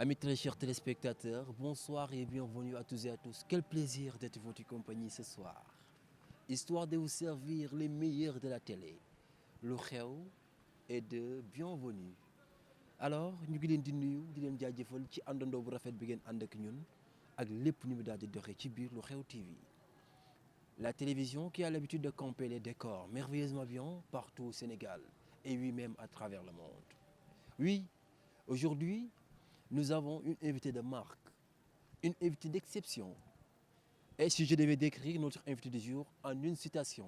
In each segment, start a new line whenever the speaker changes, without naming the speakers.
Amis très chers téléspectateurs, bonsoir et bienvenue à tous et à tous. Quel plaisir d'être en votre compagnie ce soir. Histoire de vous servir les meilleurs de la télé, lu xew et de bienvenue. Alors ñu ngi leen di nuyu di leen jaajëfal ci àndandoo bu rafet bi ngeen ànd ak ñun ak lépp ni mu daal di doxee ci biir Lu Xew TV. La télévision qui a l'habitude de camper les décors merveilleusement bien partout au Sénégal et oui même à travers le monde. Oui, aujourd'hui, nous avons une invitée de marque, une invitée d'exception. Et si je devais décrire notre invité du jour en une citation,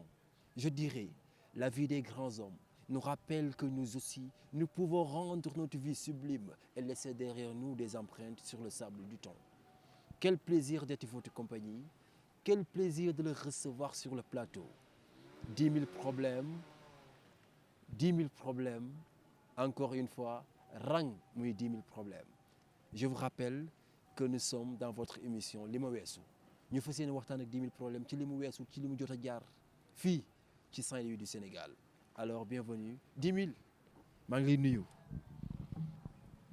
je dirais: la vie des grands hommes nous rappelle que nous aussi, nous pouvons rendre notre vie sublime et laisser derrière nous des empreintes sur le sable du temps. Quel plaisir d'être en votre compagnie, quel plaisir de le recevoir sur le plateau. 10 000 problèmes, 10 000 problèmes, encore une fois, rang muy 10 000 problèmes. Je vous rappelle que nous sommes dans votre émission li ma weesu ñu fas yéene waxtaan ak 10 000 problèmes ci li mu weesu ci li mu jot a jaar fii ci Saint-Louis du Sénégal. Alors bienvenue 10 000 maa ngi lay nuyu.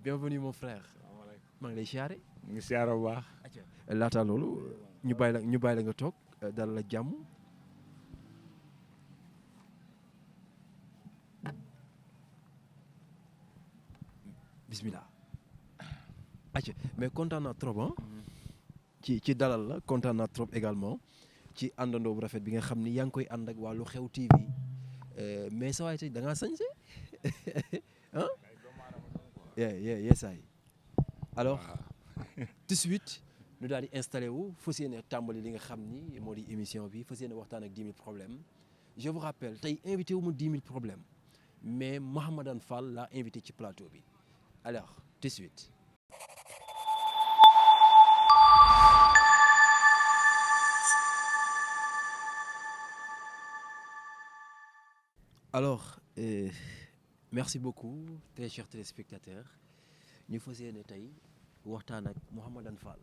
Bienvenue mon frère. maa ngi lay siyaare.
mu ngi siyaare bu baax.
laata loolu ñu bàyyi la nga toog dalal la jàmm. Bismillah. Mais kontaan naa trop ci dalal la kontaan naa trop également ci àndandoo bu rafet bi nga xam ni yaa ngi koy ànd ak waa Lu Xew TV mais sa waay tey da ngaa sañse ah yesaay alors tout de suite ñu daal di installé wu fas yéene tàmbali li nga xam ni moo di émission bi fas yéene waxtaan ak 10 000 problèmes. Je vous rappelle tey invité wu ma 10 000 problèmes mais Mouhamadane Fall laa invité ci plateau bi alors tout de suite. Alors merci beaucoup très chers téléspectateurs ñu fas yéene tey waxtaan ak Mouhamadane Fall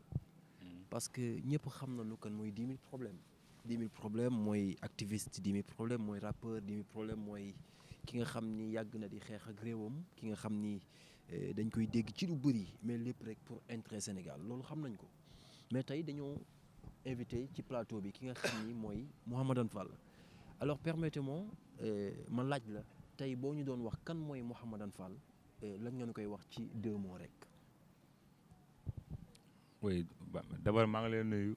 parce que ñëpp xam nañu kan mooy 10 000 problèmes 10 000 problèmes mooy activiste 10 000 problèmes mooy rappeur 10 000 problèmes mooy ki nga xam ni yàgg na di xeex ak réewam ki nga xam ni dañ koy dégg ci lu bëri mais lépp rek pour intérêt Sénégal loolu xam nañ ko mais tey dañoo invité ci plateau bi ki nga xam ni mooy Mouhamadane Fall. Alors permettez-moi ma laaj la tey boo ñu doon wax kan mooy Mouhamadane Fall lan ngeen koy wax ci 2 mots rek.
oui d'abord maa ngi lay nuyu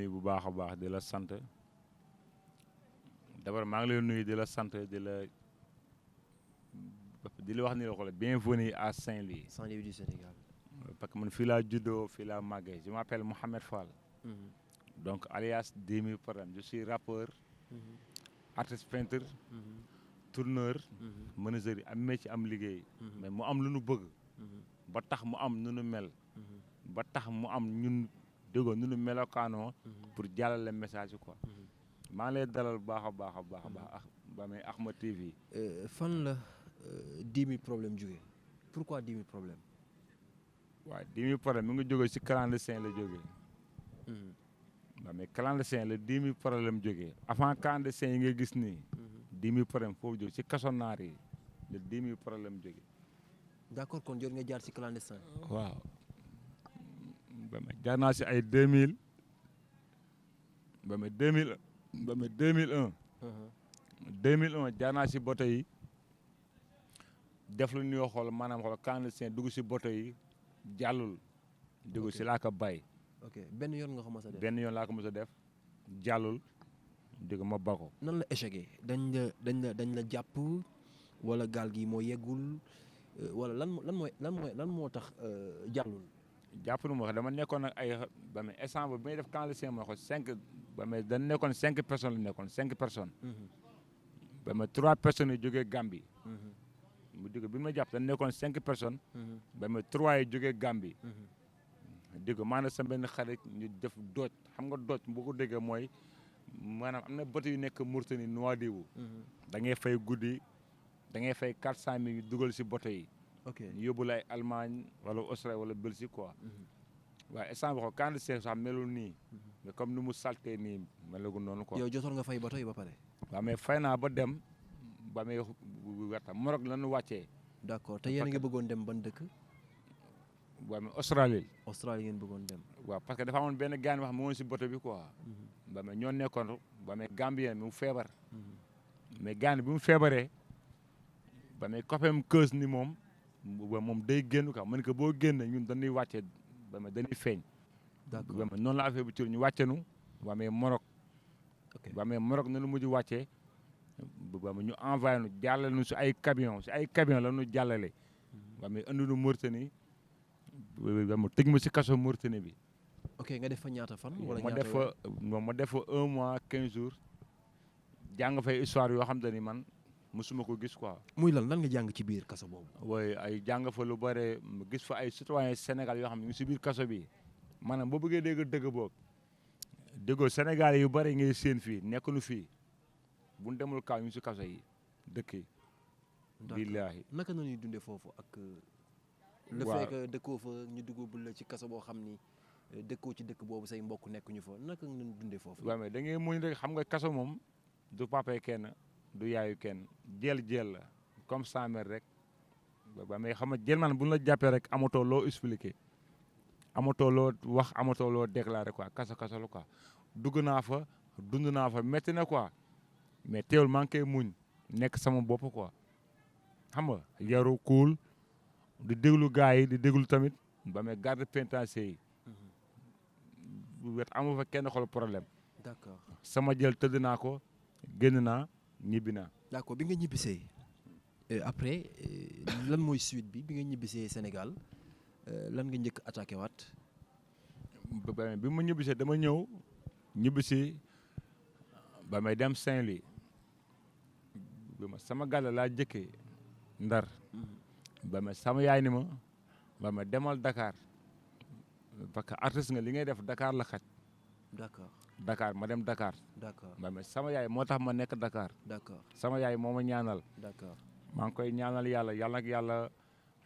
bu baax a baax di la sant d'abord maa ngi lay nuyu di la sant di la wax ni la xoolal bienvenue à Saint-Louis.
Saint-Louis du Sénégal.
parce que man fii laa juddoo fii laa màggee je m'appelle Mouhamed Fall. Donc alias 10 000 problèmes je suis rappeur, artiste peintre, tourneur, menuisier am métier am liggéey. mais mu am lu nu bëgg. ba tax mu am nu nu mel. ba tax mu am ñun déggoo nu nu melokaanoo. pour jàllale message quoi. maa ngi lay dalal baax a baax ba may Ahmed TV.
fan la 10 000 problèmes jógee pourquoi 10 000 problèmes.
waaw 10 000 problèmes mi ngi jógee ci clandestin la jógee. waaw mais clandestin la 10 000 problèmes jógee avant clandestin yi nga gis nii. 10 000 problèmes foofu jógee ci kasonaar yi la 10 000 problèmes jógee.
d'accord kon jot nga jaar ci clandestin.
waaw jaar naa ci ay 2000 ba ma 2001. 2001 jaar naa ci boto yi def lu ñuy xool maanaam xool clandestin dugg ci boto yi jàllul. dugg ci laa ko bay.
ok benn yoon nga ko mës a def.
benn yoon laa ko mës a def jàllul dégg ma ba ko.
nan la échecgee dañ la jàpp wala gaal gi moo yeggul wala lan moo tax jàllul.
jàpp nu ma wax dama nekkoon ak ay ba mais instant bi may def clandestin ma ko 5 ba mais dañ nekkoon 5 personnes la nekkoon 5 personnes. ba mais 3 personnes yi jógee Gambie. mu jóge bi ma jàpp dañ nekkoon 5 personnes. ba mais 3 yi jógee Gambie. dégg nga maanaam sa benn xarit ñu def dooj xam nga dooj boo ko déggee mooy maanaam am na bato yu nekk Mauritanie Nouadhibou. da ngay fay guddi da ngay fay 400 000 ñu dugal si bato yi.
ok
ñu yóbbu la ay Allemagne wala Australie wala Belgique quoi. waaye instant boo ko clandestin sax melul nii. mais comme ni mu saltee nii melagul noonu quoi.
yow jotoon nga fay bato yi ba pare.
waaw mais fay naa ba dem ba may werta Maroc la ñu wàccee
d'accord te yéen a ngi bëggoon dem ban dëkk.
waaw mais Australie.
Australie ngeen bëggoon dem.
waaw parce que dafa amoon benn gaan wax mu woon si bato bi quoi. ba mais ñoo nekkoon ba mais Gambien mu feebar. mais gaan bi mu feebaree ba mais copain keus ni moom day génn quoi man que boo génn ñun dañuy wàcce ba mais dañuy feeñ.
d'accord
ba mais noonu la affaire bi tur ñu wàcce nu ba mais Maroc.
ok
ba mais Maroc nanu mujj wàccee ba ñu envoyé nu jàllale nu si ay camion la nu jàllale. ba mais andi nu Mauritanie ba mu tëj ma si kaso Mauritanie bi.
ok nga def fa ñaata fan. wala
ma
ñaata
ma def fa 1 mois 15 jours jàng fay histoire yoo xam te ni man mosuma ko gis quoi.
muy lan nga jàng ci biir kaso boobu.
waaye ay jàng fa lu bare gis fa ay citoyens Sénégal yoo xam ne ñu si biir kaso bi maanaam boo bëggee dégg dëgg boobu déggoo Sénégal yu bare ngay séen fii nekk nu fii bu ñu demul kaw ñu si kaso yi dëkk yi. billaahi
naka la ñuy dundee foofu ak. le fait que dëkkoo fa ñu duggagul la ci kaso boo xam ni dëkkoo ci dëkk boobu say mbokk nekkuñu fa naka nga leen dundee foofu.
waaw mais da ngay muñ rek xam nga kaso moom du papay kenn du yaayu kenn jël la comme sa mère rek ba mais xam nga jël man bu ñu la jàppee rek amatoo loo expliqué amatoo loo wax amatoo loo déclaré quoi kaso la quoi dugg naa fa dund naa fa métti na quoi mais teewul maa ngi koy muñ nekk sama bopp quoi xam nga yaru kuul di déglu gars yi di déglu tamit ba mais garde pénitentiaire yi bu wet amu fa kenn xool problème.
d'accord
sama jël tëdd naa ko génn naa ñibbi naa.
d'accord bi nga ñibbisee après lan mooy suite bi nga ñibbisee Sénégal lan nga njëkk attaqué waat.
bi ma ñibbisee dama ñëw ñibbisi ba may dem Saint-Louis sama gàll laa jëkkee Ndar. ba ma sama yaay ni ma ba ma demal Dakar parce que artiste nga li ngay def Dakar la xaj. Dakar ma dem Dakar.
d'accord
ba ma sama yaay moo tax ma nekk Dakar.
d'accord
sama yaay moo ma ñaanal.
d'accord
maa ngi koy ñaanal yàlla nag yàlla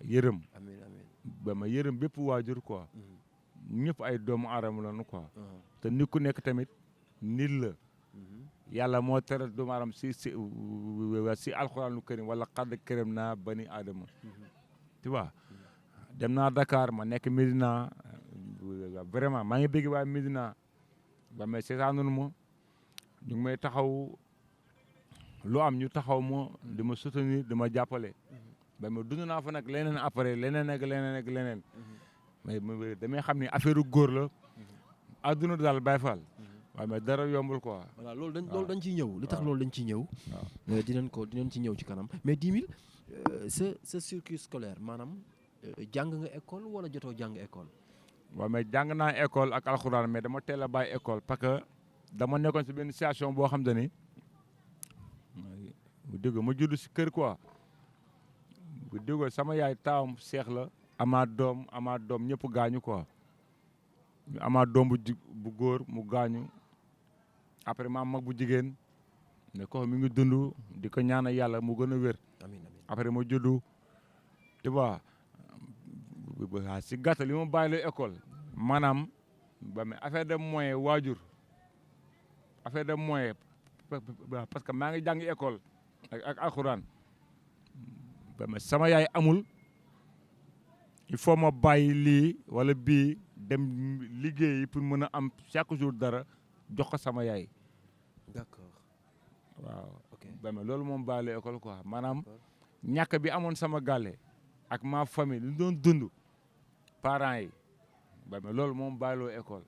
yërëm.
amiin
ba ma yërëm bépp waajur quoi. ñëpp ay doomu aadama lañu quoi. te nit ku nekk tamit nit la. yàlla moo tere doomu aadama si alxuraanu karim wala xadd këram naa bani aadama. tu vois dem naa Dakar ma nekk Médina vraiment maa ngi bëgg waa Médina ba may seetaanunu ma ñu ngi may taxaw lu am ñu taxaw ma di ma soutenir di ma jàppale. ba ma dund naa fa nag leneen après leneen ak leneen. mais damay xam ni affaire góor la. adduna daal Baye Fall. waaw mais dara yombul quoi.
voilà loolu dañ ciy ñëw li tax loolu dañ ciy ñëw. dinañ ci ñëw ci kanam mais 10 000 sa circuit scolaire maanaam jàng nga école wala jotoo jàng école.
waaw mais jàng naa école ak alxuraan mais dama teel a bàyyi école parce que dama nekkoon si benn situation boo xam te ni bu dégg ma judd si kër quoi bu dégg sama yaay taawam seex la. amaat doom ñëpp gaañu quoi ñu amaat doom bu góor mu gaañu après ma mag bu jigéen ne ko mi ngi dund di ko ñaanal yàlla mu gën a wér.
amiin
après ma juddu tu vois si gàttal li ma bàyyi la école maanaam ba mais affaire de moyen waajur affaire de moyen parce que maa ngi jàng école ak alxuraan ba mais sama yaay amul. il faut ma bàyyi lii wala bii dem liggéeyi pour mën a am chaque jour dara jox ko sama yaay.
d'accord.
waaw
ok
ba loolu moom bàyyi la école quoi maanaam ñàkk bi amoon sama gàlle ak ma famille li doon dund parents yi ba loolu moom bàyyiloo école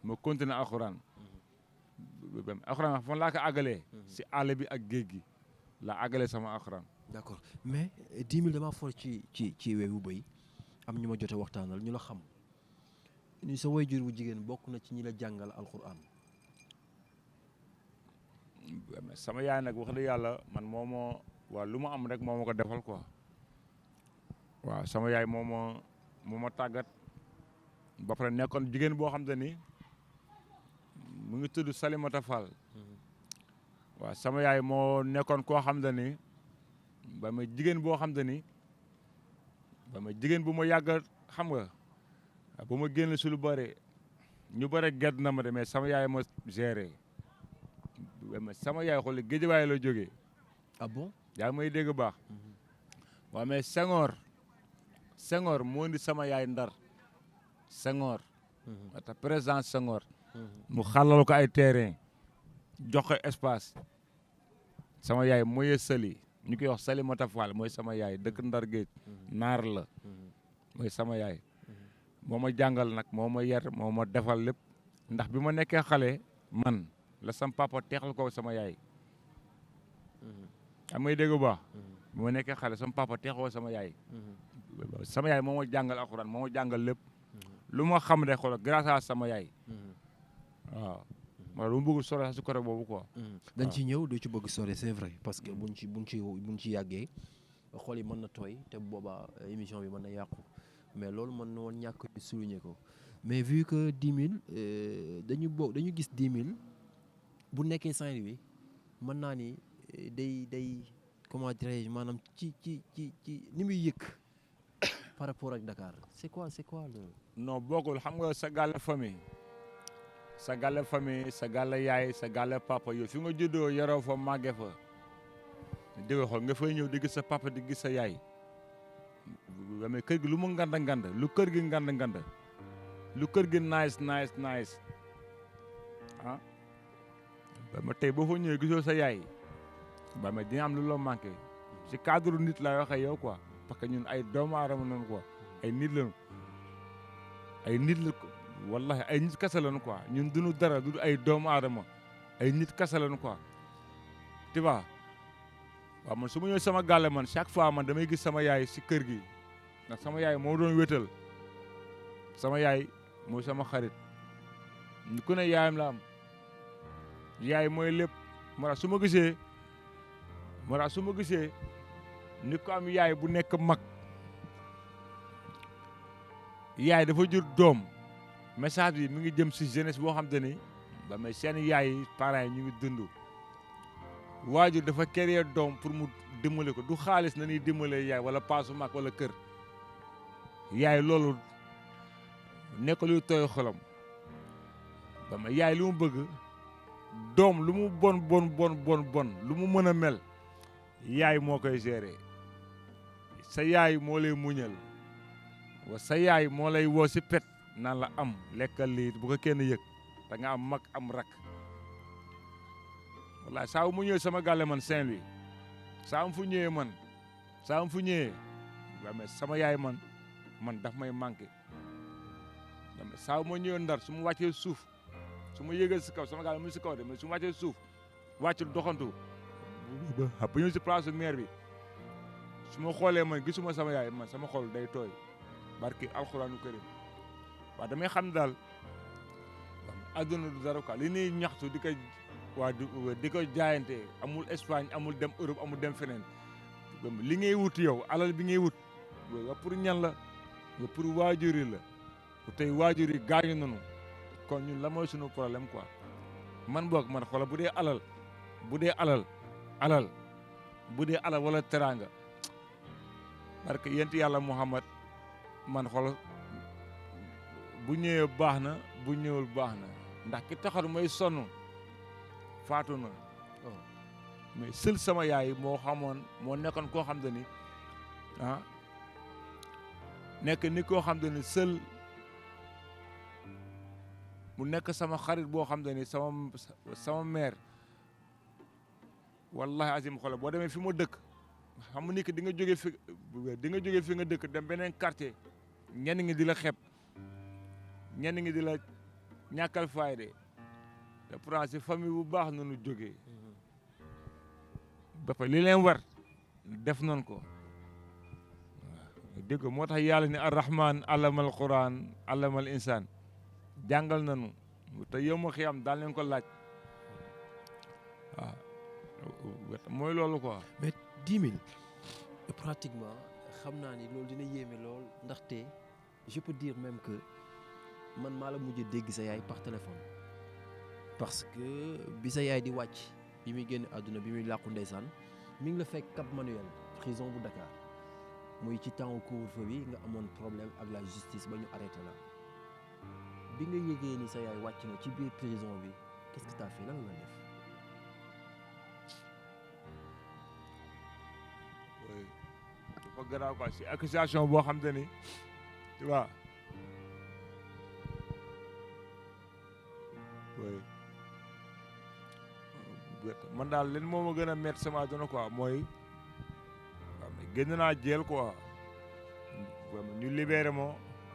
ma continuer alxuraan. alxuraan fan laa ko àggalee. si àll bi ak géej gi la àggalee sama alxuraan.
d'accord mais 10 000 damaa for ci weewu bëy am ñu ma jote waxtaanal ñu la xam ni sa waajur bu jigéen bokk na ci ñi la jàngal alxuraan.
sama yaay nag wax dëgg yàlla man waaw lu ma am rek moo ma ko defal quoi waaw sama yaay moo ma tàggat ba pare nekkoon jigéen boo xam te ni mu ngi tudd Salimata Fall. waaw sama yaay moo nekkoon koo xam te ni ba ma jigéen boo xam te ni ba ma jigéen bu ma yàgg xam nga bu ma génn si lu bëri ñu bëri gedd na ma de mais sama yaay ma géré sama yaay xool géejawaay la jógee.
ah bon
yaa may dégg baax. waaw mais Senghor moo indi sama yaay Ndar Senghor. te président Senghor. mu xàllal ko ay terrain jox ko espace. sama yaay mooy Sali ñu koy wax Sali Mata Fall mooy sama yaay dëkk Ndar Géej naar la mooy sama yaay. moo ma jàngal nag moo ma yar moo ma defal lépp ndax bi ma nekkee xale man la sama papa teexal ko sama yaay. am ngay dégg bu baax. bi ma nekkee xale sama papa teexoo sama yaay. sama yaay moo ma jàngal alxuraan moo ma jàngal lépp. lu ma xam ne xoolal grâce à sama yaay. waaw. waaw lu mu bëgg sore si côté boobu quoi.
dañ ci ñëw doo ci bëgg sore c'est vrai parce que buñ ci yàggee xol yi mën na tooy te boobaa émission bi mën na yàqu mais loolu mën na woon ñàkk ñu souligner ko mais vu que 10 000 dañu gis 10 000 bu nekkee Saint-Louis mën naa ni day comment dirais-je maanaam ci ni muy yëg par rapport ak Dakar c'est quoi le.
non bokkul xam nga sa gàlle famille. sa gàlle famille sa gàlle yaay sa gàlle papa yow fi nga juddoo yaroo fa màggee fa dégg xool nga fay ñëw di gis sa papa di gis sa yaay mais kër gi lu mu ngand lu kër gi ngand lu kër gi nice ah ba ma tey boo fa ñëwee gisoo sa yaay ba ma dina am lu la manqué si cadre nit lay waxee yow quoi parce que ñun ay doomu aadama noonu quoi ay nit lañu wallahi ay nit kese lañu quoi ñun duñu dara du ay doomu aadama ay nit kese lañu quoi tu vois waaw man su ma ñëwee sama gàlle man chaque fois man damay gis sama yaay si kër gi ndax sama yaay moo doon wétal sama yaay mooy sama xarit ñu ku ne yaayam la am yaay mooy lépp moo tax su ma gisee ni ko am yaay bu nekk mag yaay dafa jur doom message bi mi ngi jëm si jeunesse boo xam te ni ba mais seen yaay yi parents yi ñu ngi dund waajur dafa créer doom pour mu dimbale ko du xaalis na ñuy dimbale yaay wala paasu mag wala kër yaay loolu nekk luy tooy xolam ba mais yaay lu mu bëgg doom lu mu bon lu mu mën a mel yaay moo koy gérer sa yaay moo lay muñal wa sa yaay moo lay woo si pet naan la am lekkal lii bu ko kenn yëg da nga am mag am rak wallaay saa mu ñëwee sama gàlle man Saint-Louis saa mu fu ñëwee man sama yaay man daf may manqué saa ma ñëwee Ndar su ma wàccee suuf su ma yëgal si kaw sama gàlle mu si kaw de mais su ma wàccee suuf wàcc doxantu ba ñëw si place maire bi su ma xoolee man gisuma sama yaay man sama xol day tooy barki alxuraanu karim waaw damay xam daal àdduna du dara quoi li ñuy ñaxtu di ko jaayante amul Espagne amul dem Europe amul dem feneen li ngay wut yow alal bi ngay wut nga pour ñan la nga pour waajur yi la tey waajur yi gaañu nañu kon ñun la mooy suñu problème quoi man boog man xoola bu dee alal wala teraanga parce que yent yàlla Muhammad man xool bu ñëwee baax na bu ñëwul baax na ndax ki taxar mooy sonn faatu na mais sël sama yaay moo nekkoon koo xam te ni nekk ni koo xam te ni sël mu nekk sama xarit boo xam te ni sama mère wallahi azim xoolal boo demee fi ma dëkk xam nga ni que di nga jógee fi nga dëkk dem beneen quartier ñenn ngi di la xeeb ñenn ngi di la ñàkkal fayde te pourtant si famille bu baax nañu jógee ba pare li leen war def nañ ko waaw dégg moo tax yàlla ni arrahman allamal quran allamal insaan jàngal nañu te yow ma xiyam daal leen ko laaj waaw mooy loolu quoi.
mais 10 000 pratiquement xam naa ni loolu dina yéeme lool ndaxte je peux dire même que man maa la mujj dégg sa yaay par téléphone parce que bi sa yaay di wàcc bi muy génn àdduna bi muy làqu ndeysaan mi ngi la fekk Cap Manuel prison bu Dakar muy ci temps couvre-feu bi nga amoon problème ak la justice ba ñu arrêté la bi nga yëgee ni sa yaay wàcc na ci biir prison bi qu'est-ce que t'as fait lan la def.
dafa garaaw quoi si accusation boo xam te ni tu vois oui man daal leen moo ma gën a métti sama àdduna quoi mooy génn naa jël quoi ñu libéré ma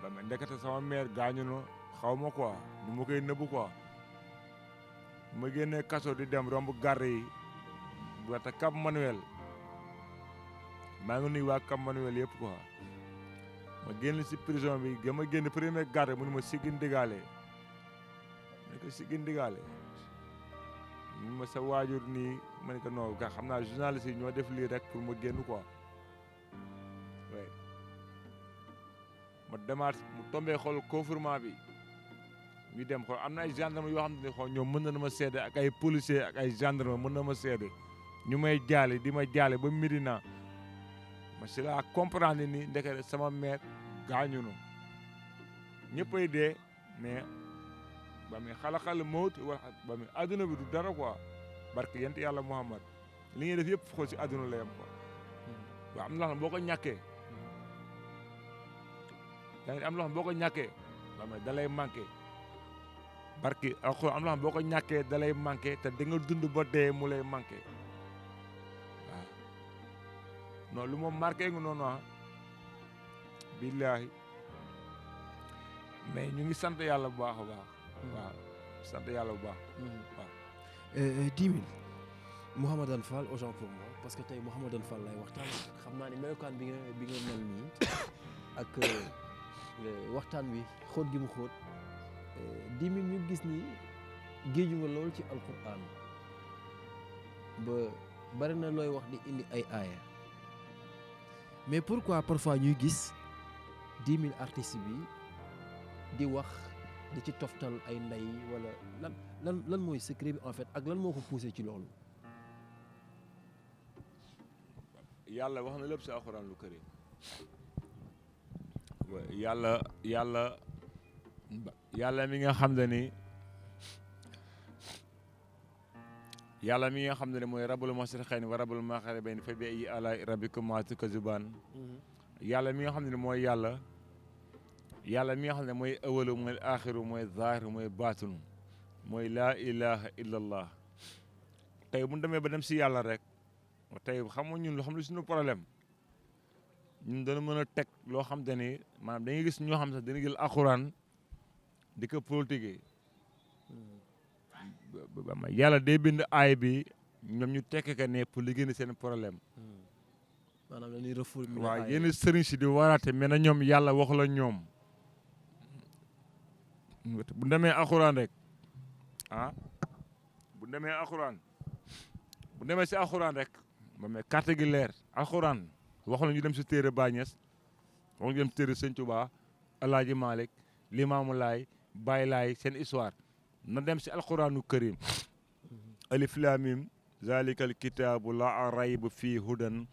ba ma ndekete sama mère gaañu na xaw ma quoi nu ma koy nëbbu quoi ma génnee kaso di dem romb garde yi wata Cap Manuel maa ngi nuyu waa Cap Manuel yëpp quoi ma génn si prison bi ga ma génn premier garde mu ne ma siggi ndigaale ma ne ko siggi ndigaale mu ma sa waajur nii ma ne ko non ga xam naa journaliste yi ñoo def lii rek pour ma génn quoi oui ma demaat mu tombé xool confinement bi ñu dem xool am na ay gendarme yoo xam ne xool ñoom mën na ma seede ak ay policier ak ay gendarme mën na ma seede ñu may jaale di ma jaale ba Médina ma si laa comprendre ni ndeke sama mère gaañu na ñëppay dee mais ba mi xala mawt wax ba mi adduna bi du dara quoi barke yent yàlla Muhammad li ñuy def yëpp xool si adduna la yem quoi waaw am na loo xam boo ko ñàkkee yaa ngi am loo xam boo ko ñàkkee ba mi da lay manqué barke alxuraan am loo xam boo ko ñàkkee da lay manqué te da nga dund ba dee mu lay manqué waaw non lu ma marqué nga noonu ah billaahi mais ñu ngi sant yàlla bu baax a baax waaw sant yàlla bu baax waaw
10 000 Mouhamadane Fall autant pour moi parce que tey Mouhamadane Fall lay waxtaan xam naa ne melokaan bi nga mel nii ak waxtaan wi xóot gi mu xóot 10 000 ñu gis ni géeju nga lool ci alquran ba bari na looy wax di indi ay aaya mais pourquoi parfois ñuy gis 10 000 artistes bi di wax di ci toftal ay ndey wala lan mooy secret bi en fait ak lan moo ko poussé ci loolu.
yàlla wax na lépp si alxuraan lu karim yàlla mi nga xam ne ni yàlla mi nga xam ne mooy rabbul mashriqayni wa rabbul maghribayni fa bi ayyi aalaa'i rabbikumaa tukazzibaan yàlla mi nga xam ne mooy yàlla mi nga xam ne mooy awalu mooy aaxiru mooy zaahiru mooy baatinu mooy laa ilaha illa allah tey bu ñu demee ba dem si yàlla rek tey xam nga ñun xam lu suñu problème ñun dana mën a teg loo xam te ni maanaam dañuy gis ñoo xam sax dañuy jël alxuraan di ko politique yàlla day bind aay bi ñoom ñu tekk ka ne pour li gën seen problème
maanaam dañuy reformuler
waaw yenn sëriñ si di waraate mais na ñoom yàlla wax la ñoom bu demee alxuraan rek bu demee si alxuraan rek ba mais carte gi leer alxuraan waxu la ñu dem si téere Bañes waxu ñu dem si téere Sëñ Tuubaa Alaaji Maalik Limaamu Laay Baay Laay seen histoire na dem si alxuraanu karim alif laam miim zalikal kitaabu laa rayba fii hudan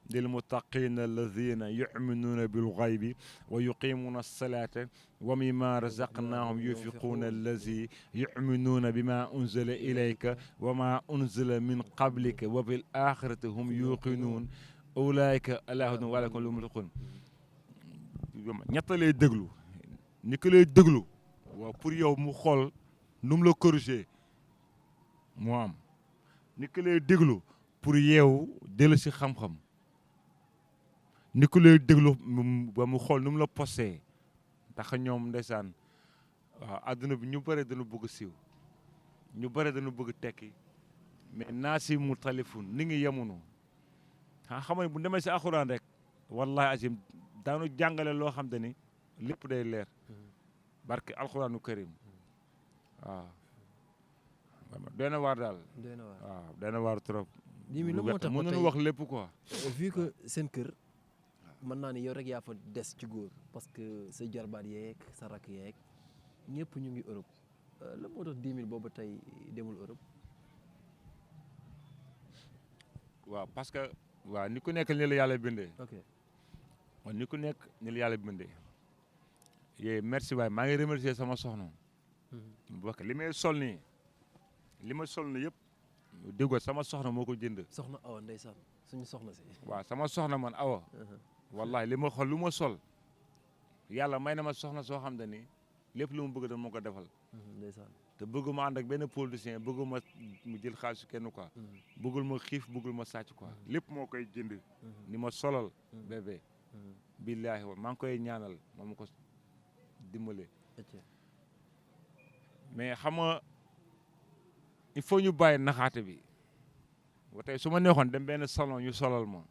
lil muttaqiina allazina yuminuuna bil xaybi wa yuqimuuna salata wa mimma razaqnaahum yunfiquuna allazi yuminuuna bima unzila ilayka wa ma unzila min qablika wa bil axirati hum yuqinuun ulaayka alaa hudan wa alaa lahum mutaqun ñett lay déglu ni ko lay déglu waaw pour yow mu xool nu mu la corriger moo am ni ko lay déglu pour yeewu dellu si xam-xam ni ko lay déglu ba mu xool nu mu la posté ndax ñoom ndeysaan waaw adduna bi ñu bëri dañu bëgg siiw ñu bëri dañu bëgg tekki mais naa si mu talifun ni ngi yemunu xam nga bu demee si alxuraan rek wallahi azim daanu jàngale loo xam te ni lépp day leer barke alxuraanu karim waaw doy na waar daal waaw doy na waar trop mën nañu wax lépp quoi
vu que seen kër mën naa ni yow rek yaa fa des ci góor parce que sa jarbaat yeeg sa rak yeeg ñëpp ñu ngi Europe la moo tax 10 000 boobu tey demul Europe
waaw parce que waaw ni ku nekk ni la yàlla bindee
ok
waaw ni ku nekk ni la yàlla bindee yee merci waay maa ngi remercier sama soxna bokk li may sol nii yëpp déggoo sama soxna moo ko jënd
soxna Awa ndeysaan suñu soxna si
waaw sama soxna man Awa wallahi li ma xool lu ma sol yàlla may na ma soxna soo xam ne ni lépp lu mu bëgg da moo ko defal.
ndeysaan.
te bëgguma ànd ak benn politicien bëgguma mu jël xaalisu kenn quoi. bëggul ma xiif bëggul ma sàcc quoi. lépp moo koy jënd. ni ma solal. bébé. billaahi maa ngi koy ñaanal ma ko dimbale. mais xam nga il faut ñu bàyyi naxaate bi. ba tey su ma neexoon dem benn salon ñu solal ma.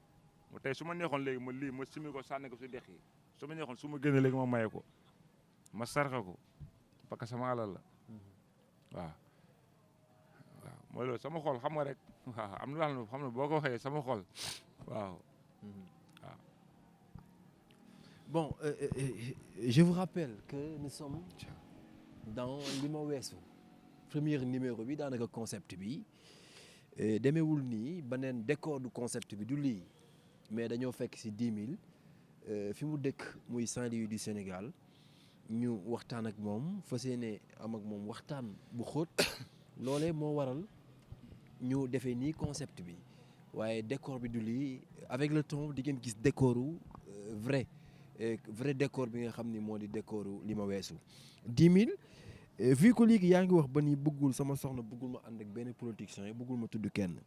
ba tey su ma neexoon léegi ma lii ma simi ko sànni ko si dex yi. su ma neexoon su ma génnee léegi ma maye ko. ma sarxa ko parce que sama alal la. waaw mooy loolu sama xol xam nga rek waaw am na loo xam ne boo ko waxee sama xol waaw.
Bon, je vous rappelle que nous sommes dans li ma weesu premier numéro bi daanaka concept bi demeewul nii beneen décor du concept bi du lii mais dañoo fekk ci 10 000 fi mu dëkk muy Saint-Louis du Sénégal ñu waxtaan ak moom fas yéene am ak moom waxtaan bu xóot loolee moo waral ñu defee nii concept bi waaye décor bi du lii avec le temps di ngeen gis décoru vrai décor bi nga xam ni moo di décoru li ma weesu 10 000 vu que léegi yaa ngi wax ba ni bëggul sama soxna bëggul ma ànd ak benn politicien bëggul ma tudd kenn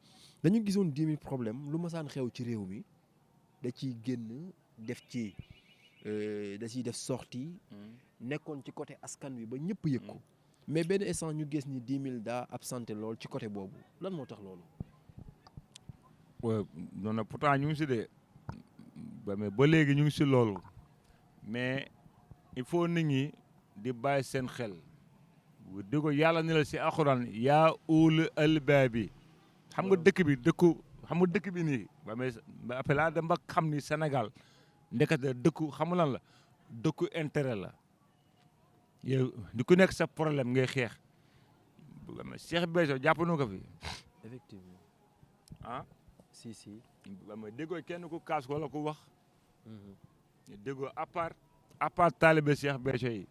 dañu gisoon 10 000 problème lu ma saan xew ci réew mi da ciy génn def ci da ciy def sortie nekkoon ci côté askan wi ba ñëpp yëg ko mais benn instant ñu gis ni 10 000 daa absenté lool ci côté boobu lan moo tax loolu.
waaw non non pourtant ñu ngi si de mais ba léegi ñu ngi si loolu mais il faut nit ñi di bàyyi seen xel di ko yàlla ni la si alxuraan yaa ulul albaab bi xam nga dëkk bi dëkk bi nii ba mais après laa dem ba xam ni Sénégal ndekete dëkku xam lan la dëkku intérêt la yow di ku nekk sa problème ngay xeex Cheikh Béthio jàpp na ko fi.
effectivement.
ah.
si.
ba ma déggoo kenn ku kaas wala ku wax. déggoo à part taalibe Cheikh Béthio yi.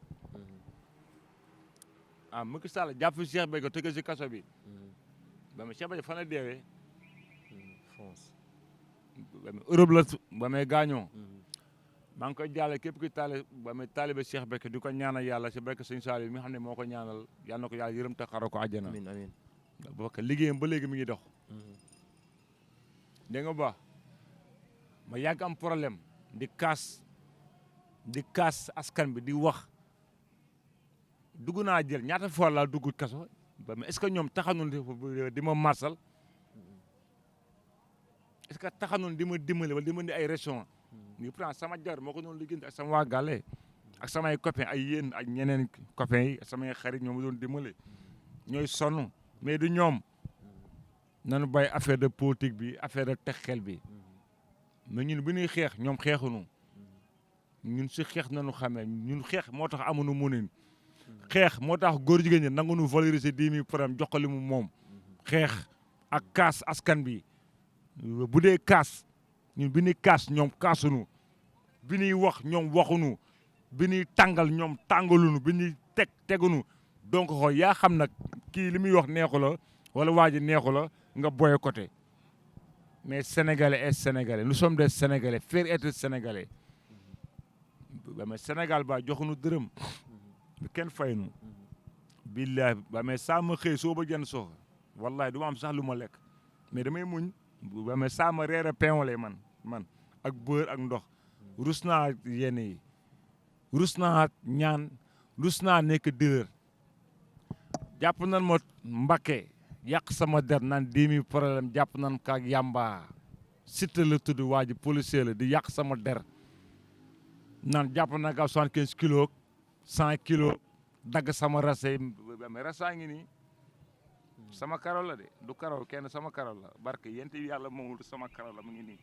Macky Sall jàpp fi Cheikh Béthio tëgg si kaso bi. ba ma Cheikh Béthio fan la deewee.
France.
ba ma Europe la ba may gaañoo. maa ngi koy jàlle képp ki taalibe Cheikh Béthio di ko ñaanal yàlla si barke Sëñ Saliou mi nga xam ne moo ko ñaanal yal na ko yàlla yërëm te xaral ko àjjana.
amiin amiin.
parce que liggéeyam ba léegi mi ngi dox. dégg nga ba ma yàgg am problème di kaas askan bi di wax dugg naa jël ñaata fois laa dugg kaso ba mais est-ce que ñoom taxanoon di ma marsal est-ce que taxanoon di ma dimbali wala di ma indi ay région ni pourtant sama jar moo ko noonu liggéey ak sama waa gàlle ak samay copains ay yéen ak ñeneen copains yi samay xarit ñoom doon dimbali ñooy sonn mais du ñoom nanu bàyyi affaire de politique bi affaire de teg xel bi mais ñun bi ñuy xeex ñoom xeexuñu ñun si xeex nañu xamee ñun xeex moo tax amuñu mënin xeex moo tax góor jigéen ñi nangu nu valoriser 10 000 problème jox ko li mu moom xeex ak kaas askan bi bu dee kaas ñun bi ñuy kaas ñoom kaasuñu bi ñuy wax ñoom waxuñu bi ñuy tàngal ñoom tàngaluñu bi ñuy teguñu donc xool yaa xam nag kii li muy wax neexu la wala waa ji neexu la nga boycotté mais sénégalais est sénégalais nous sommes des sénégalais faire être sénégalais ba mais Sénégal ba joxuñu dërëm kenn faynu billahi ba mais saa ma xëy soo ba jën sox wallahi du ma am sax lu ma lekk mais damay muñ ba mais saa ma reer a pain man ak beurre ak ndox rus naa yenn yi rus naa ñaan rus naa nekk dërër jàpp nan ma Mbacké yàq sama der naan 10 000 problème jàpp nan kaak yamba Siteu la tudd waa ji policier la di yàq sama der naan jàpp na ka 75 kilos 100 kilos dagg sama rase mais rasa ngi nii sama karaw la de du karaw kenn sama karaw la barke yent yàlla moomul sama karaw la mu ngi nii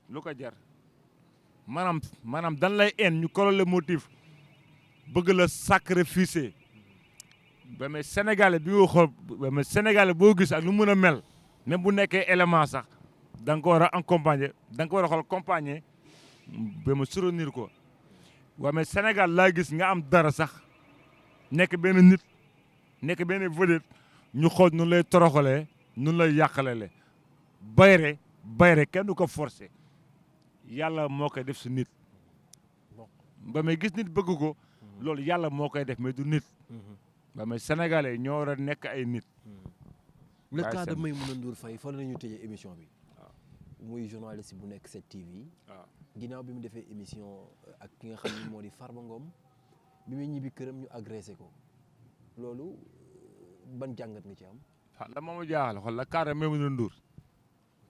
lu ko jar maanaam dan lay en ñu kolole motif bëgg la sacrifier ba mais sénégalais bi nga xool ba mais sénégalais boo gis ak lu mën a mel même bu nekkee élément sax da nga ko war a accompagner da nga ko war a xool accompagner ba ma soutenir ko waaye mais Sénégal laa gis nga am dara sax nekk benn nit nekk benn vedette ñu xool nun lay toroxalee nun lay yàqalele bayre bayre kenn du ko forcer yàlla moo koy def si nit ba may gis nit bëgg ko loolu yàlla moo koy def mais du nit ba may sénégalais ñoo war a nekk ay nit.
le cas de Maimouna Ndour Faye fa la ñu tëjee émission bi. muy journaliste bu nekk 7TV.
waaw
ginnaaw bi mu defee émission ak ki nga xam ne moo di Farba Ngom bi muy ñibbi këram ñu agressé ko loolu ban jàngat nga ci am.
ah la ma jaaxal xool la cas de Maimouna Ndour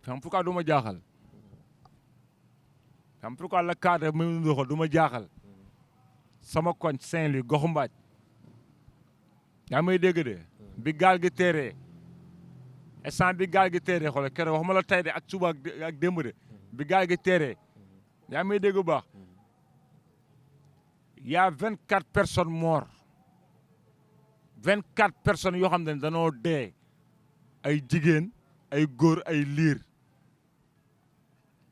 xam pourquoi du ma jaaxal xam pourquoi la cas de Maimouna Ndour xool du ma jaaxal sama koñ Saint-Louis goxu mbaaj yaa may dégg de bi gaal gi teeree instant bi gaal gi teeree xool keroog waxuma la tey de ak suba ak démb de bi gaal gi teeree yaa may dégg bu baax y a 24 personnes mortes 24 personnes yoo xam ne danoo dee ay jigéen ay góor ay liir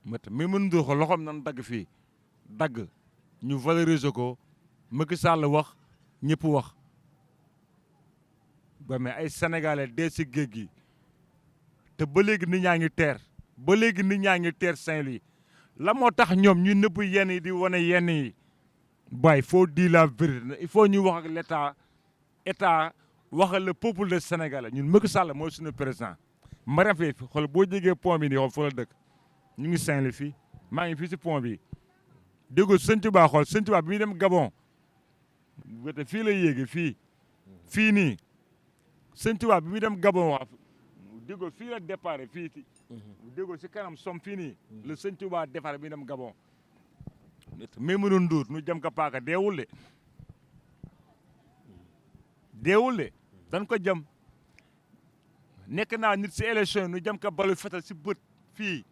mais Maimouna Ndour xool loxoom nan dagg fii dagg ñu valoriser ko Macky Sall wax ñëpp wax ba mais ay sénégalais dee si géej gi te ba léegi nit ñaa ngi teer ba léegi nit ñaa ngi teer Saint-Louis la moo tax ñoom ñu nëbb yenn yi di wane yenn yi bay faut dire la vérité il faut ñu wax ak état waxal le peuple de sénégalais ñun Macky Sall mooy suñu président Marème Faye xool boo jegee pont bi nii xool fa la dëkk ñu ngi Saint-Louis fii maa ngi fii si pont bi déggoo Sëñ Tuubaa xool Sëñ Tuubaa bi muy dem Gabon wete fii la yéegi fii nii Sëñ Tuubaa bi muy dem Gabon wax déggoo fii la départ fii déggoo si kanam som fii nii le Sëñ Tuubaa départ bi dem Gabon Maimouna Ndour nu jëm ko paaka deewul de dañ ko jëm nekk naa nit si élection nu jëm ko balu fetal si bët fii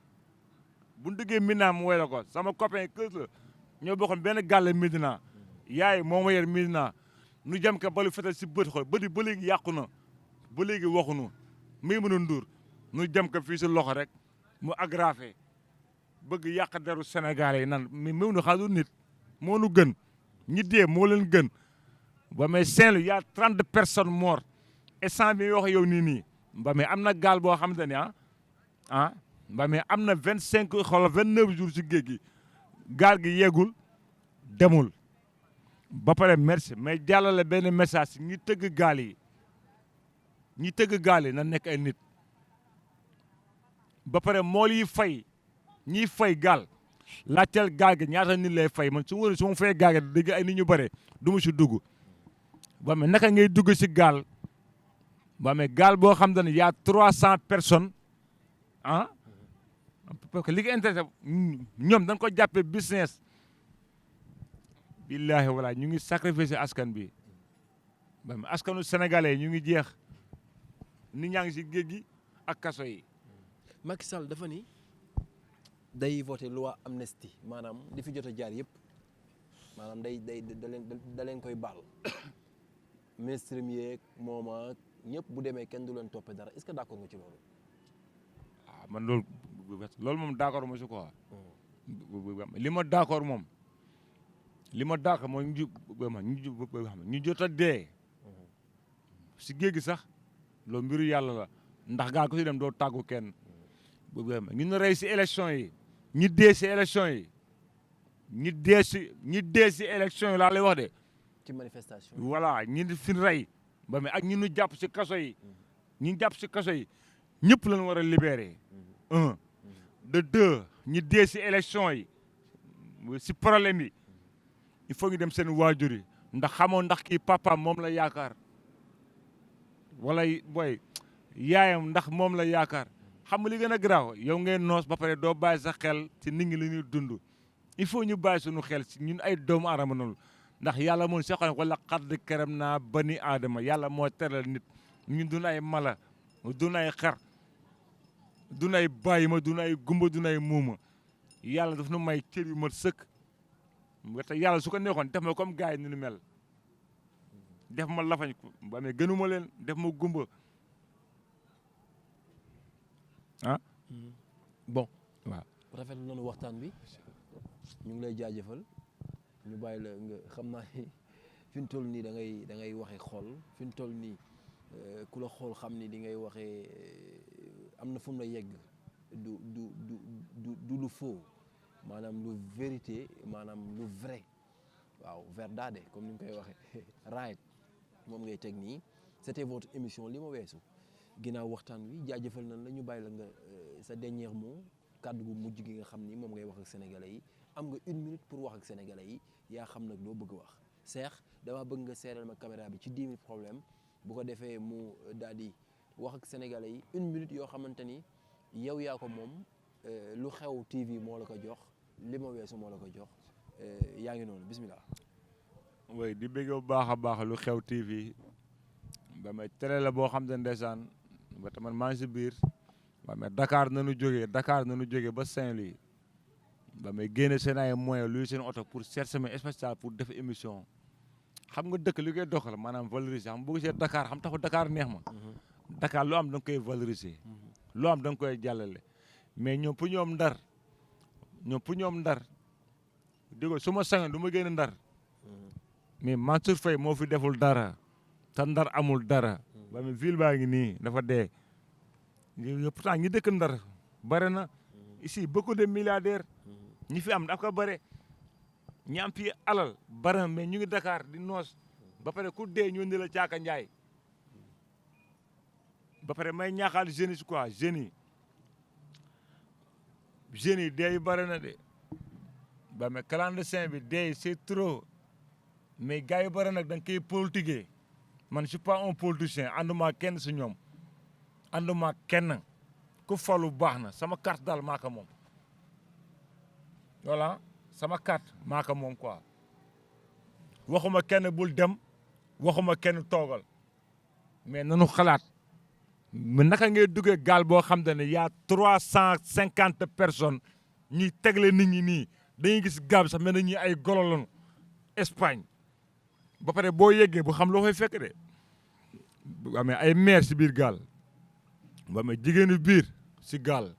bu ñu duggee Médina mu woy la ko sama copain kër la ñoo bokkoon benn gàlle Médina yaay moo ma yer Médina nu jëm ko balu fetal si bët xool bët yi ba léegi yàqu na ba léegi waxunu Maimouna Ndour nu jëm ko fii si loxo rek mu aggravé bëgg yàq deru Sénégalais yi nan Maimouna xaadu nit moo nu gën ñi dee moo leen gën ba mais Saint-Louis y a 30 personnes mortes et 100 bi wax yow nii ba mais am na gaal boo xamante ne ba mais am na 25 xoolal 29 jours si géej gi gaal gi yeggul demul ba pare merci mais jàllale benn message ñi tëgg gaal yi na nekk ay nit ba pare mool yi fay ñiy fay gaal laajteel gaal gi ñaata nit lay fay man su ma fay gaal gi dégg ay nit ñu bare du ma si dugg ba mais naka ngay dugg si gaal ba mais gaal boo xam ne y a 300 personnes parce que li nga intéressé ñoom dañ ko jàppee business billahi wala ñu ngi sacrifice askan bi ba mais askanu sénégalais ñu ngi jeex nit ñaa ngi si géej gi ak kaso yi.
Macky Sall dafa ni day voté loi amnistie maanaam li fi jot a jaar yëpp maanaam da leen koy baal ministre mi yeeg moom ak ñëpp bu demee kenn du leen toppee dara est-ce que d'accord nga ci loolu.
man loolu moom d'accord ma si quoi. li ma d'accord moom mooy ñu jot a dee. si géej gi sax loolu mbiru yàlla la ndax gaa ko si dem doo tàggu kenn. ñu ne rey si élection yi ñi dee si élection yi ñi dee si élection yi laa lay wax de.
ci manifestation
voilà ñi fi rey ba mais ak ñi ñu jàpp si kaso yi. ñi jàpp si kaso yi ñëpp lañ war a libérer. de deux ñi dee si élection yi si problème yi il faut ñu dem seen waajur yi ndax xamoo ndax kii papaam moom la yaakaar wala booy yaayam ndax moom la yaakaar xam nga li gën a garaaw yow ngeen noos ba pare doo bàyyi sa xel ci nit ñi li ñuy dund il faut ñu bàyyi suñu xel ci ñun ay doomu aadama noonu ndax yàlla moom sax wala xadd karam naa bani aadama yàlla moo teral nit ñun dun ay mala dun ay xar dun ay bàyyi ma dun ay gumba dun ay muuma yàlla daf nu may cër yu mat sëkk te yàlla su ko neexoon def ma comme gars yi ni nu mel def ma lafañ ba mais gënuma leen def ma gumba
bon
waaw
rafetlu nañu waxtaan bi ñu ngi lay jaajëfal ñu bàyyi la nga xam naa ni fi mu toll nii da ngay waxee xool fi mu toll nii ku la xool xam ni di ngay waxee am na fu mu la yegg du lu faux maanaam lu vérité maanaam lu vrai waaw verdade comme ni nga koy waxee right moom ngay teg nii c'était votre émission li ma weesu ginnaaw waxtaan wi jaajëfal nañ la ñu bàyyi la nga sa dernier mot kàddu gu mujj gi nga xam ni moom ngay wax ak sénégalais yi am nga 1 minute pour wax ak sénégalais yi yaa xam nag loo bëgg a wax Cheikh dama bëgg nga seeral ma caméra bi ci 10 000 problème bu ko defee mu daal di wax ak sénégalais yi 1 minute yoo xamante ni yow yaa ko moom lu xew TV moo la ko jox li ma weesu moo la ko jox yaa ngi noonu bismillah.
oui di bëgg bu baax a baax lu xew TV ba may télé la boo xam ne ndeysaan ba tamit maa ngi si biir ba may Dakar nañu jógee ba Saint-Louis ba may génne seen ay moyens luy seen oto pour seet semaine spéciale pour def émission xam nga dëkk li koy doxal maanaam valoriser xam bu gisee Dakar xam tax Dakar neex ma. Dakar loo am da nga koy valoriser. loo am da nga koy jàllale mais ñoom pour ñoom ndar digo su ma sañoon du ma génn ndar mais Mansour Faye moo fi deful dara te ndar amul dara ba mi ville baa ngi nii dafa dee pourtant ñi dëkk ndar bare na ici beaucoup de milliardaires ñi fi am dafa bare ñi am fii alal bare na mais ñu ngi Dakar di noos ba pare ku dee ñu indi la caaka njaay ba pare may ñaaxaal jeunes yi quoi jeunes yi dee yi bare na de ba mais clandestin bi dee c'est trop mais gars yi bare nag da nga koy politiquer man je suis pas un politicien ànduma kenn si ñoom ànduma kenn ku falu baax na sama carte daal maa ko moom voilà sama carte maa ko moom quoi waxuma kenn bul dem waxuma kenn toogal mais nanu xalaat mais naka ngay duggee gaal boo xam ne y a 350 personnes ñuy tegle nit ñi nii dañuy gis gaal sax mel na ñi ay golo lañu Espagne ba pare boo yeggee bu xam loo fay fekk de amee ay mère si biir gaal ba amee jigéenu biir si gaal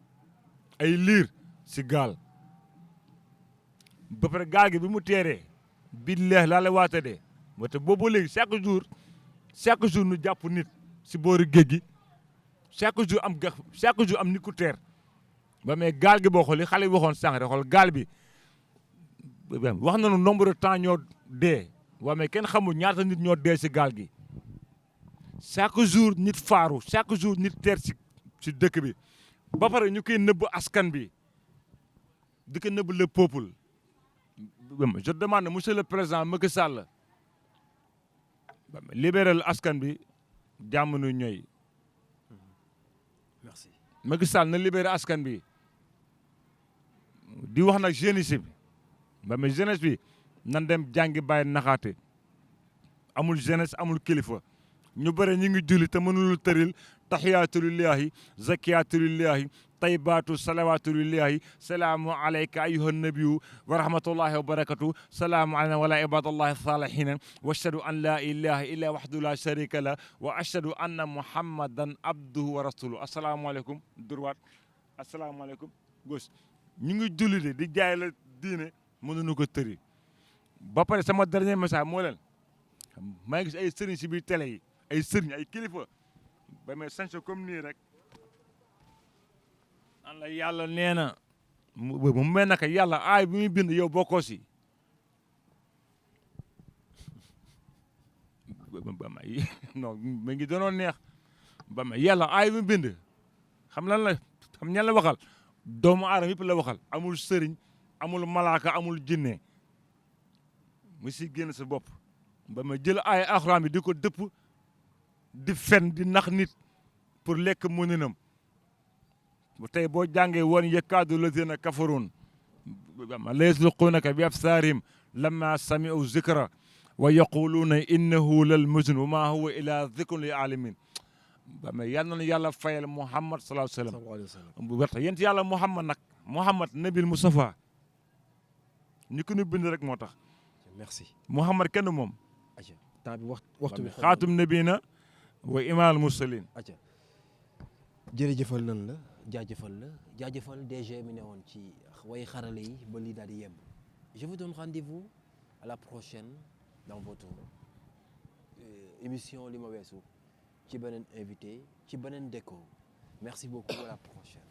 ay liir si gaal ba pare gaal gi bi mu teeree billahi laa la waate de ba te boobu léegi chaque jour nu jàpp nit si boori géej gi chaque jour am nit ku teer ba mais gaal gi boo xool xale yi waxoon sànq rek xool gaal bi wax nañu nombre de temps ñoo dee waa mais kenn xamul ñaata nit ñoo dee si gaal gi chaque jour nit faaru chaque jour nit teer si dëkk bi ba pare ñu koy nëbb askan bi di ko nëbb le peuple je demande monsieur le président Macky Sall libéral askan bi jàmm nu ñooy
merci
Macky Sall na libéré askan bi di wax nag jeunesse bi ba mais jeunesse bi nan dem jàngi bàyyi naxaate amul jeunesse amul kilifa ñu bëre ñu ngi julli te mënul tëril tahiyaatu lillahi zakiyaatu lillahi taybaatu salawaatu lillahi salaamu alayka ayyuha nabiyu wa rahmatullahi wa barakatuh salaamu alayna wala ibadallahi salihina wa ashhadu an la ilaha illa wahdahu la sharika la wa ashhadu anna muhammadan abduhu wa rasuluhu asalaamaaleykum droite asalaamaaleykum gauche ñu ngi julli de di jaay la diine mënuñu ko tëri ba pare sama dernier message moo leen maa ngi gis ay sëriñ si biir télé yi ay sëriñ ay kilifa ba may sañse comme nii rek an la yàlla nee na mu mel naka yàlla aay bi muy bind yow bokkoo si ba may non ma ngi doonoon neex ba may yàlla aay bi mu bind xam lan la xam ñan la waxal doomu aadama yëpp la waxal amul sëriñ amul malaaka amul jinne mu si génn sa bopp ba ma jël ay alxuraan bi di ko dëpp di fen di nax nit pour lekk mëninam tey boo jàngee woon yakaadu lazina kafaruun la yasluquunaka bi absaarihim lamma sami'u zikra wa yaquluuna innahu lal majnuun wa maa huwa illaa zikrun lil aalamiin ba mais yal na yàlla fayal Muhammad sallallahu alayhi wa sallam bu wérta yent yàlla Muhammad nag Muhammad nabil Mustafa ñu ko ñu bind rek moo tax
merci
Muhammad kenn moom
temps bi waxtu bi
xaatum nabiina wa imaamul mursaliin
jërëjëfal nan la jaajëfal DG mi ne woon ci way xarale yi ba lii daal di yemb je vous donne rendez-vous à la prochaine dans votre émission li ma weesu ci beneen invité ci beneen déco merci beaucoup à la prochaine